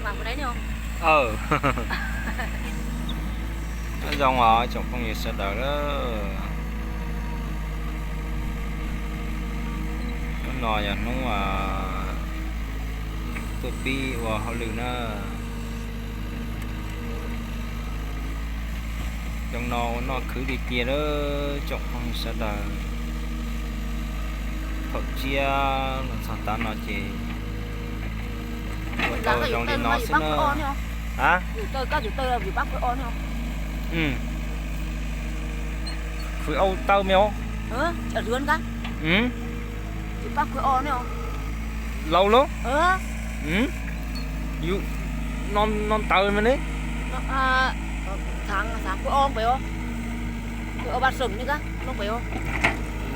Nyob zoo os tsoom phooj ywg sawv daws. Hnub no yog hnub tuaj pib ua hauj lwm na. Zoo no ua noj khwv tiag tiag lawm tsoom phooj ywg sawv daws. Thaum tsiab los txog tav no ces ua tau zoo li no xwb na. A, khwv au taw me os. Laus lawm. Yus no ntawd mas ne.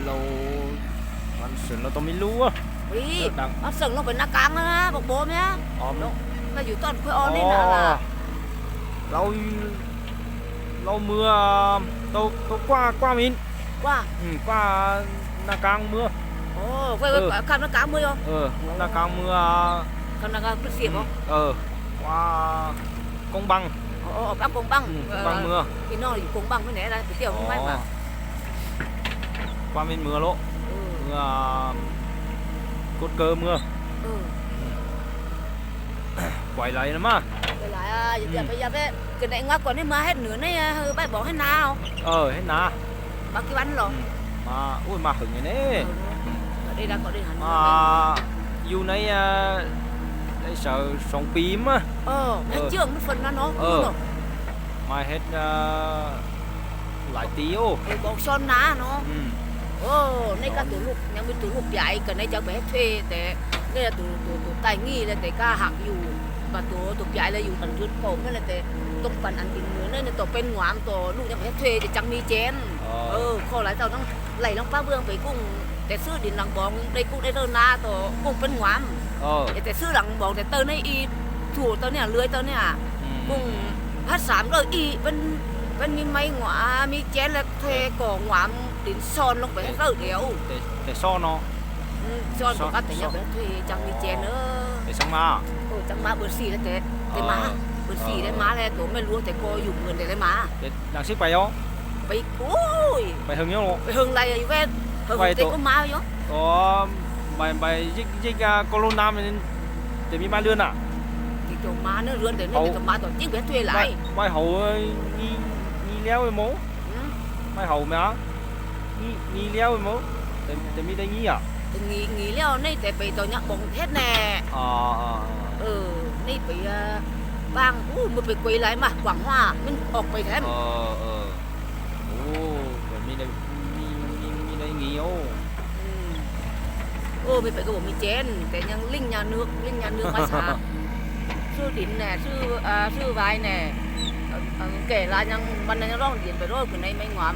Laus, vaj seem no tau me lub. Vaj seem no pem Naj Kaav, Pov Pov me. Yus toj khwv o ne. Laus, laus mưa, tao, tao qua, qua Min, qua, qua Naj Kaav mưa. Naj Kaav mưa, Naj Kaav mưa, qua Công Bằng. Công Bằng mưa. Qua Min mưa lawm. Mưa, cột cờ mưa. Quay lại nữa mà. Cái này ngoài còn nên mà hết nửa này, bãi bỏ hết nào. Ờ, hết nà. Bao nhiêu bánh lò? Mà, ui, mà hửng rồi nè. Ở đây đang có đây hả? Mà, you nãy, à, đây sợ sống pím á. Ờ, hết chưa? Mất phần nó, nó. Ờ. Mà hết, à, Lais tiv ub. Bau so na no. Nej koj tus hlub, nyob mus tus hlub piam, koj nej cov pem hab thuê tes, nej tus, tus, tus tais ngij le tes koj hab yus, mas tus, tus piam le yus pam rwv paum nej le tes, toob pam an tis mus nej, nej tus peb nguam tus hlub nyob pem hab thuê ces cov mi cev. Kho lais tau, lais loo pab vwj pem kuj, tes xwb dim las npaum dej kuj dej dawb na tus kuj peb nguam. Es tes xwb las npaum tes taw nej ib txhua taw nej lwj taw nej kuj hab sam lawj ib, peb mi maib nguam mi cev le thuê kom nguam dim so loo pem hab lawj diav. Tes so no, so rov qab tes nyob pem hab thuê cov mi cev na. Tes xeeb mab, xeeb mab bwj xim le tes, tes mab, bwj xim le mab le tus mej luag tes ko yus mus ntes le mas. Pais heev, pais heev lais yus, pais heev tes kuj mab yus. Pais, pais yij koj lub nab, tes mi mab lwj na. Tes tus mab na, lwj tes nej tus mab tom yeej pem hab thuê lais. Pais hauv Nyi Liab mus, pais hauv mas, Nyi Liab mus, tes mi dai Nyi a. Nyi Liab nej tes pem tus nyob Npoos Theb ne. Nej pem, pab ub mus pem kuv lais mas Quảng Hòa, nej ok pem Theb. Ua, mi dai Nyi os. Ua, pem koj mus mi cev tes nyeej lij nyag nwg, lij nyag nwg mas xav, xwb dim ne, xwb vais ne, kem las nyeej mas nyeej loj dim pem rau kws nej me nguam.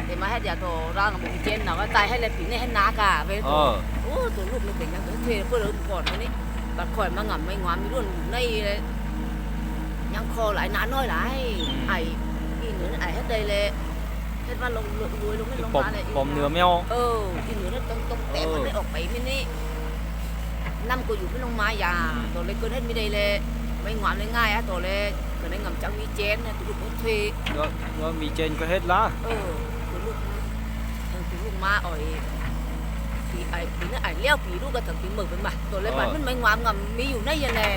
Tes mas hab tias tus rau mus mi cev no koj tais hab le pim nej hab na ka. Ua, tus hlub no tes nyeej tus thuê puab lawv mus kom no ne, pas khoom mas ngam me nguam mi luj nej nyeej kho lais na noj lais, ais, ib nws ais hab dai le, hab vaj loo lub mej loo mas le, ib nws toob toob tes mas nej ok pem mej ne. Nam kuj yus mej loo mas yas, tus le koj hab mi dai le, me nguam le nqaij tus le, koj ne ngam cov mi cev tus hlub puab thuê. Mi cev koj hab lawm. Tus hlub mas, pim, pim ais liab pim lub koj thaum pim mawm pem mas tus le mas mej me nguam ngam mi yus nab yog ne.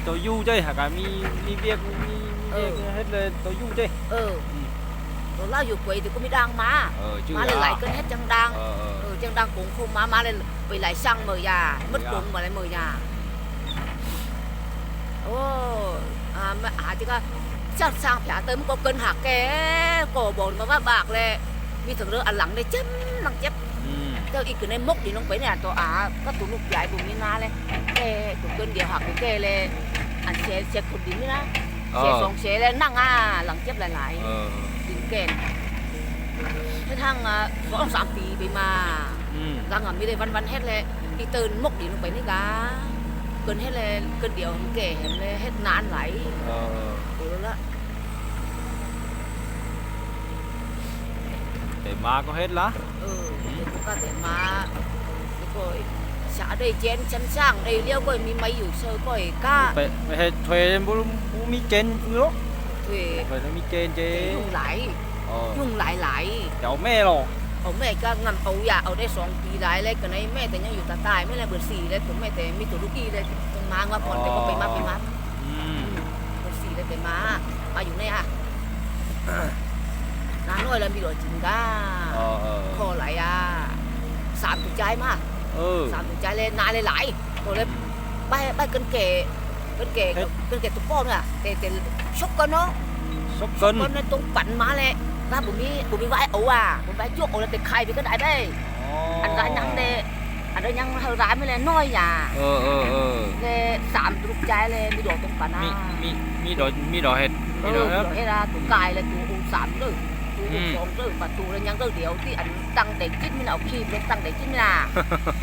Tau yug ces has kas mi, mi viaj, mi viaj hab le tau yug ces. Tus lawv yus kuv tes kuj mi daj mas, mas le lais koj hab caj daj, caj daj koov khau mas, mas le pem lais xyaa mawm yas, mab koov mas le mawm yas. Has tias koj xyaa xaa pham taw muab koj kawg has ke, koj npaum mas vaj bam le, mi thaum lawv a lam le cab leej cab, cab ib kws ne mob dim loo pem ne, tus a koj tus hlub piam kuj mi na le, ke tus kawg diav has kws ke le, a xyem xyem kub dim mi na, xyem xoom xyem le neej a, leej cab lais lais, dim ke, hab thaj xoob xaam pim pem mas, nqa ngam mi le vaj vaj hab le, ib taw mob dim loo pem ne ka, kawg hab le, kawg diav ke heev le hab na lais. Tes mas koj hab lawm. Tes mas, koj, Chả đây chén sẵn sàng, đây liêu coi mi máy gửi sơ coi cá. Thuê, thuê bố, bố mi chén ư lắm. Thuê, thuê mi chén chứ. Dùng lái. Ờ. Dùng lái lái. Cháu mẹ lo. Ông mẹ cho ngầm ấu dạ, ở đây sống tí lái lê, cái này mẹ thì nhá, dù ta tài mẹ là bữa xì lê, tụi mẹ thì mi tụi lúc đi lê, tụi má ngoa còn thì có phải má phải má. Bữa xì lê thì má, má dù này à. Nag noj lawv npis dom tsis nqa, kho laiv a, xav tus cai mas, xav tus cai le na le laiv, ua le paj kab ke, kab ke tus poj na, tes tes sub koj no, sub koj no toob pav mas le, tab kuv me vaib auv as, kuv vaib cuaj auv le tes khai peb koj dais peb, as nqa nyaab le, as nqa nyaab hawm dais me le noj yam le, xav tus lub cai le npis dom toob pav na, me dom, me dom hes, tus kais le tus u xav lawm, tus u xoo lawm mas tus le nyaab lawm diav tib as tag dev cib me na, au khi le tag dev cib me na,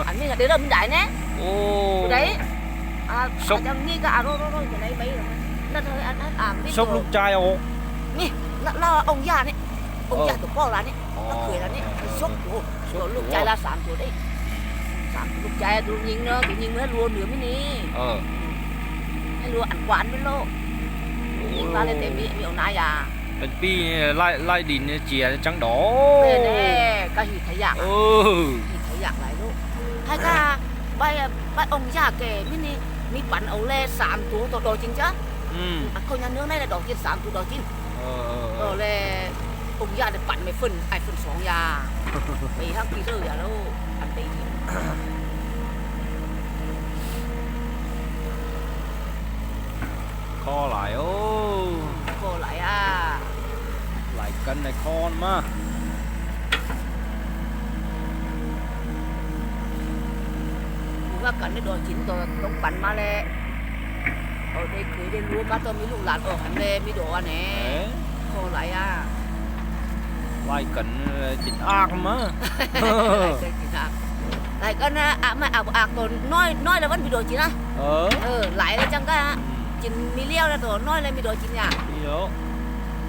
as me dev lawm me dais ne, tus dais, sub lub cai os, me lub, lub, lub, oo yaj ne, oo yaj tus poj lawm ne, lub khwv lawm ne, sub tus, tus lub cai la xav tus dais, xav tus lub cai tus nyeeg no, tus nyeeg me luag nws me ne, me luag as kuas me lauj, nyeeg la le tes me, me au na yam. Pij laij dis tsias tseeb dov. Koj him thaiv yam, him thaiv yam laiv lauj. Hais koj paj oo yaj ke me ne, me pav au le xav tus tau dog cin cab. Khau nyab nws na le dog cin, xav tus dog cin. Le oo yaj le pav me fwj, ais fwj xoov yam. Peb hab pij lawm yam lauj, as peb kho laiv, kho laiv a, laiv kab laiv kho mas. Kuv vaj kam nej dog cin tau toob pav mas le, au dej khwv dej luab kab tau me luj lam os heev le me dom ne, kho laiv a, laiv kam cin ak mas. Laiv kam na, mas as as tos noj le vaj npis dom cin na, laiv le tsaa nqaj, cin me liaj le tos noj le me dom cin yam.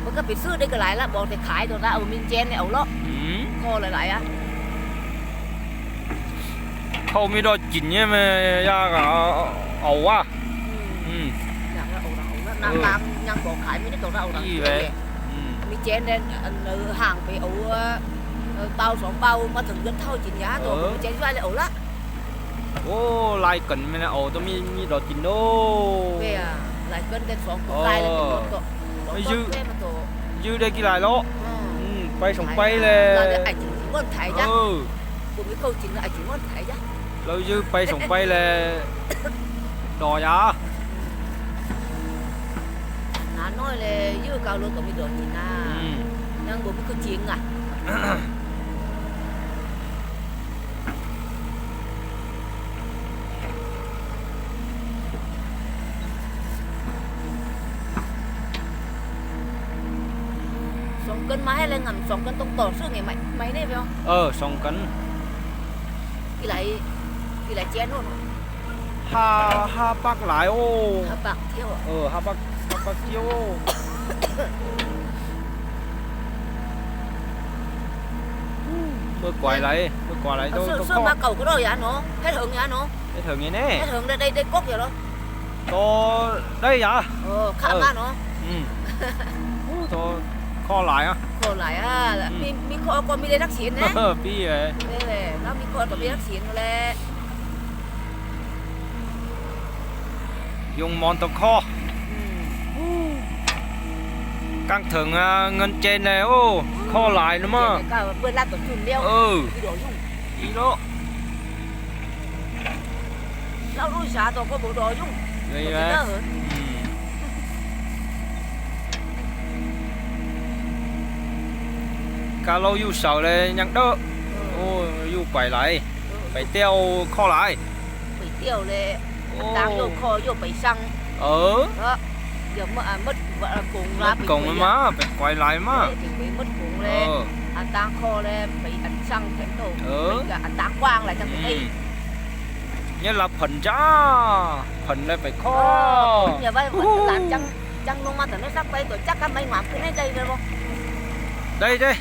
Mas koj piv xwb dej koj laiv la bos tes khaiv tos da au me ntse ne au los, kho laiv laiv a. Khau me dog cin yaj, au a. Me ntse, nws haam pem au, pau xoov pau mas theem yaj thauj cin yam tos me ntse yaj le au lawm. Laiv kam me au tau me dog cin lauj. Ywg dej kis laiv los, pais xoom pais le, lawv ywg pais xoom pais le, dog yam. Nav noj le ywg kau luag kom me dog cin na, nab npua me koj cin a. Xoov kab mas haj le ngam xoov kab toob tom xwb ne, mas ne, xoov kab. Hab pab laiv os, hab pab thiab. Muaj kuav laiv, muaj kuav laiv, xwb mas kaum kuv rau yav no, hab heev yav no, hab heev ne, hab heev dej dej koj yam los, tau dej yam, kho laiv, kho laiv, me kho kom me dej dab xiav ne, pib, me kho kom me dej dab xiav no le. Yoo mov tau kho. Căng thẳng, ngăn trên này, ô, kho laiv no mas. Kav lauj yug sawv le nyeej dawb, yug kuaim laiv, pem tiaj kho laiv. Koom mas pem kuaim laiv mas. Nyob lav phem ntsa, phem le pem kho. Dai dai.